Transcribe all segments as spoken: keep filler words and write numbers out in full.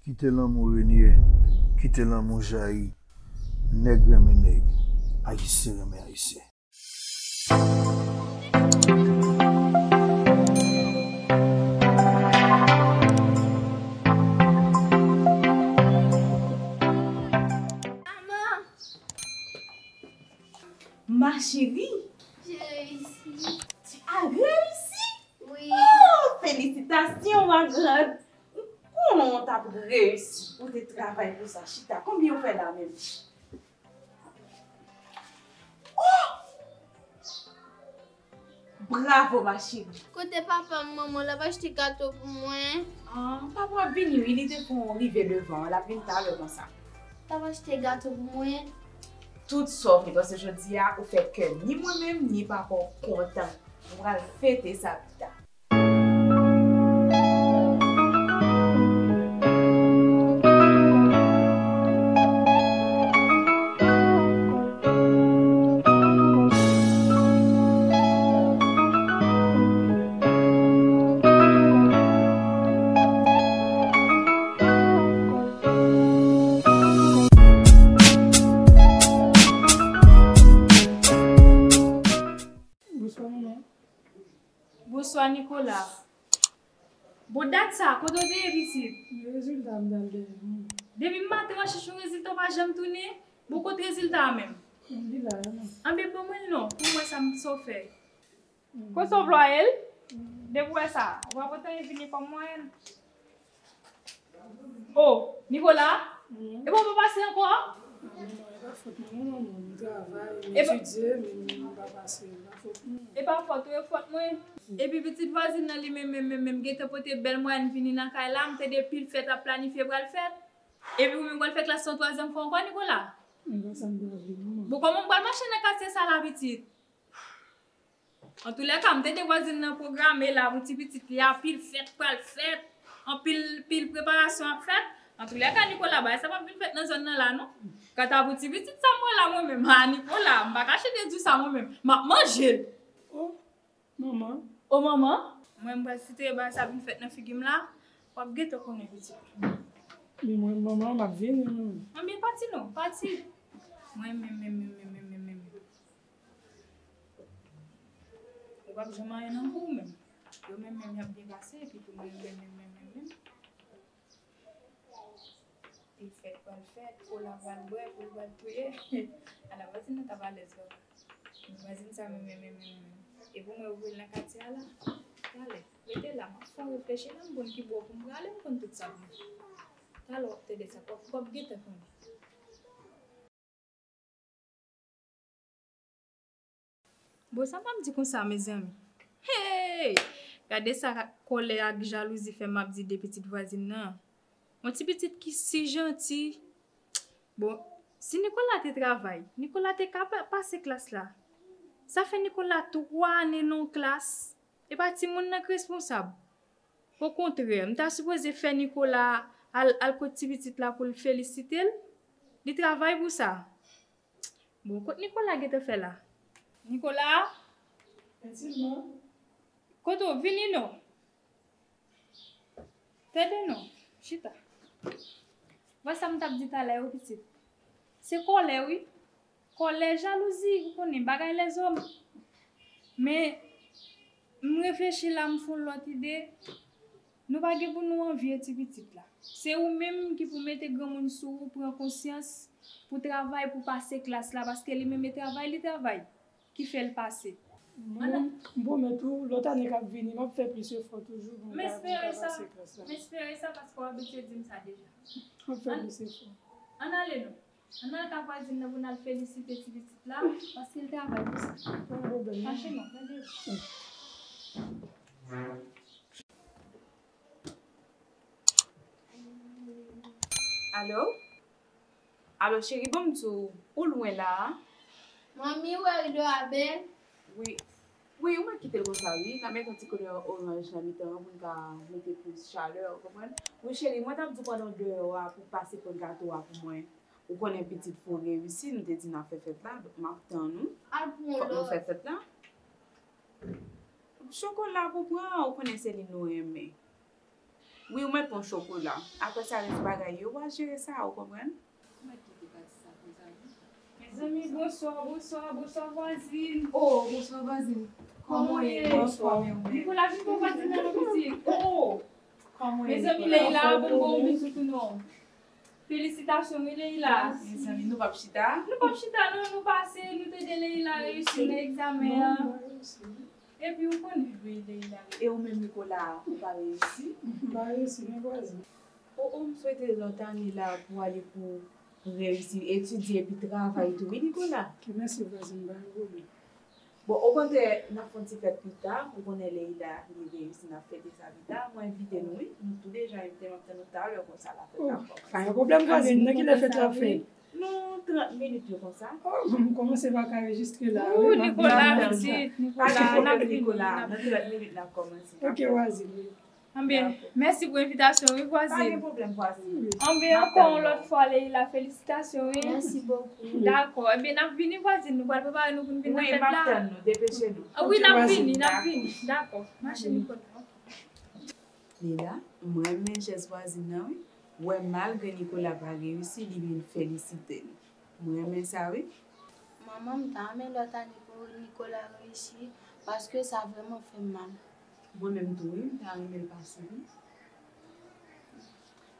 Kite lanmou renye, kite lanmou jayi. Nèg renmen nèg, Ayisyen renmen Ayisyen. Ma chérie, j'ai réussi. Tu as réussi? Oui. Oh, félicitations, ma grande. Konnen w t ap reyisi, ou te travay pou sa, chita. Konbyen w fè la menm? Oh! Bravo, ma chérie. Kote papa m, manman, l ap achte gato pou mwen? Ah, papa w ap vini, wi, li te fon rive devan, l ap vin talè konsa. L ap achte gato pou mwen? Tout sa w vle, paske jodi a, ou fè kè ni mwen menm, ni papa w kontan. Nou pral fete sa pita. Bonswa, manman. Bonswa, Nicolas. Bon, dat sa, kote w te ye, pitit? Men rezilta a m t al dèyè, manman. Depi maten w ap chèche yon rezilta, w pa janm tounen. Bon, kot rezilta a menm? Li la, manman. Anben, ban mwen l non, pou m wè sa m, sa w fè. Kote w plwaye l? Depi w wè sa, ou pa pote anyen vini kòm mwayèn? Oh, Nicolas? Epi w pa pase ankò? Non, e pa fòt mwen, non, manman. M travay, m etidye, men m pa pase. E pa fòt mwen. E pa fòt ou, e fòt mwen. Epi pitit vwazin nan li menm, menm, menm, menm, gentan pote bèl mwayèn vini nan kay la, m tande pil fèt ap planifye pral fèt. Epi ou menm pral fè klas lan twazyèm fwa ankò, Nicolas? Bon, kòman m pral mache nan katye sa la, pitit? Antoulèka, m tande vwazin nan pwograme la pou ti pitit li a, pil fèt pral fèt, anpil, pil preparasyon ap fèt. Antoulèka, Nicolas, bagay sa p ap vin fèt nan zòn nan la, non. Kanta pou ti pitit sa m wè la, mwen menm, a, Nicolas, m pa ka chita di w sa mwen menm. M ap manje l. Oh, manman. Oh, manman. Mwen, m pral site bagay sa vin fèt nan figi m la, w ap gentan konnen, pitit. Men mwen, manman, m ap vini, manman. Anben, pati non, pati. Mwen menm, menm, menm. Ou p ap janm anyen nan kou ou menm. Yo menm menm y ap byen pase, epi pou mwen menm menm menm menm menm. Li fèt pral fèt, kola pral bwè, poul pral touye. Ala vwazin nan t ap alèz papa. Vwazin sa menm menm menm menm menm. E pou mwen ouvri l nan katye a la. Talè. Rete la, m ap fè yon reflechi la, m konn ki bò pou m prale, m konn tout sa pou m fè. Talè w ap tande sa, w ap, w ap gentan konnen. Bon, sa m ap di konsa, mezanmi? Hey! Gade sa kòlè ak jalouzi fè m ap di de pitit vwazin nan. Yon ti pitit ki si janti. Bon, si Nicolas te travay, Nicolas te ka pa-, pase klas la. Sa fè Nicolas twa ane nan yon klas. E pa timoun nan k responsab. Okontrè, m ta sipoze fè Nicolas al, al kot ti pitit la pou l felisite l. Li travay pou sa. Bon, kot Nicolas gentan fè la? Nicolas? Pitit mwen. Kote w? Vini non. Tande non. Chita. Wè sa m t ap di talè yo, pitit. Se kòlè, wi. Kòlè, jalouzi, ou konnen, bagay lèzòm. Men, m reflechi la, m fè yon lòt ide. Nou pa gen pou nou anvye ti pitit la. Se ou menm ki pou mete granmoun sou ou, pran konsyans, pou travay, pou pase klas la, paske li menm e travay, li travay, ki fè l pase. Mwen, m pwomèt ou, lòt ane k ap vini, m ap fè plis efò toujou pou m ka, pou m ka pase klas la. M espere sa, paske w abitye di m sa deja. M ap fè plis efò. Ann ale non. Ann al ka vwazin nan pou n al felisite ti pitit la, paske l travay pou sa. Pa gen pwoblèm. Mache non, pran devwa. Alo? Alo, cheri, ban m di w, ou lwen la a? Manmi, ou wè rido a bèl? Wi. Wi, ou mèt kite l konsa, wi. N ap mete yon ti koulè oranj nan mitan an pou n ka mete plis chalè, ou konprann? Wi, cheri, mwen t ap di w pandan w deyò a pou w pase pran gato a pou mwen. Ou konnen pitit fè w reyisi, nou te di n ap fè fèt la, donk m ap tann ou. Al pran yon lòt. Fòk nou fè fèt la. Chokola pou pran, ou konnen se li nou renmen. Wi, ou mèt pran chokola. Apre sa, rès bagay yo, w a jere sa, ou konprann? Mezanmi, bonswa, bonswa, bonswa, vwazin. Oh, bonswa, vwazin. Kòman w ye? Bonswa. Nikola, vin pran vwazin nan, non, pitit. Oh! Kòman w ye, Nikola? Mezanmi, Leila, ban m ba w yon bizou tou, non. Felisitasyon, wi, Leila. Mezanmi, nou p ap chita? Nou p ap chita, non, nou pase, nou te de Leila reyisi nan egzamen an. Epi, ou konnen, wi, Leila. E ou menm, Nikola, ou pa reyisi? M pa reyisi, non, vwazin. O, o, m swete lòt ane la pou ale pou reyisi, etidye epi travay tou, wi, Nikola. Ke mèsi, vwazin, pa gen pwoblèm. Bon, okontrè, n ap fè yon ti fèt pita, ou konnen Leila, li reyisi, n ap fete sa pita. Mwen envite nou, wi, nou tou deja envite, m ap tann nou talè konsa la fèt la kòmanse. Pa gen pwoblèm, vwazin, nan kilè fèt la ap fèt? Nou trant minit yo konsa. Oh, m kòmanse pa ka rejistre la, wi, m ap Nikola, pitit, Nikola, n ap vini, Nikola, nan trant minit n ap kòmanse. Ok, vwazin, wi. Anben, mèsi pou envitasyon, wi, vwazin. Pa gen pwoblèm, vwazin. Anben, ankò yon lòt fwa, Leila, felisitasyon, wi. Mèsi bokou. Dakò. Enben, n ap vini, vwazin. Nou pral prepare nou pou n vin nan fèt la. Wi, m ap tann nou. Depeche nou. Ah, wi, n ap vini, n ap vini. Dakò. Mache, Nikola. Leila, m renmen jès vwazin nan, wi. Wè, malgre Nikola pa reyisi, li vin felisite nou. M renmen sa, wi. Manman, m ta renmen lòt ane pou Nikola reyisi, paske sa vrèman fè m mal. Mwen menm tou, wi, m ta renmen l pase, wi.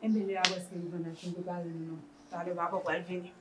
Enben, lè a prèske rive, n ap fin prepare nou, non. Talè papa pral vini.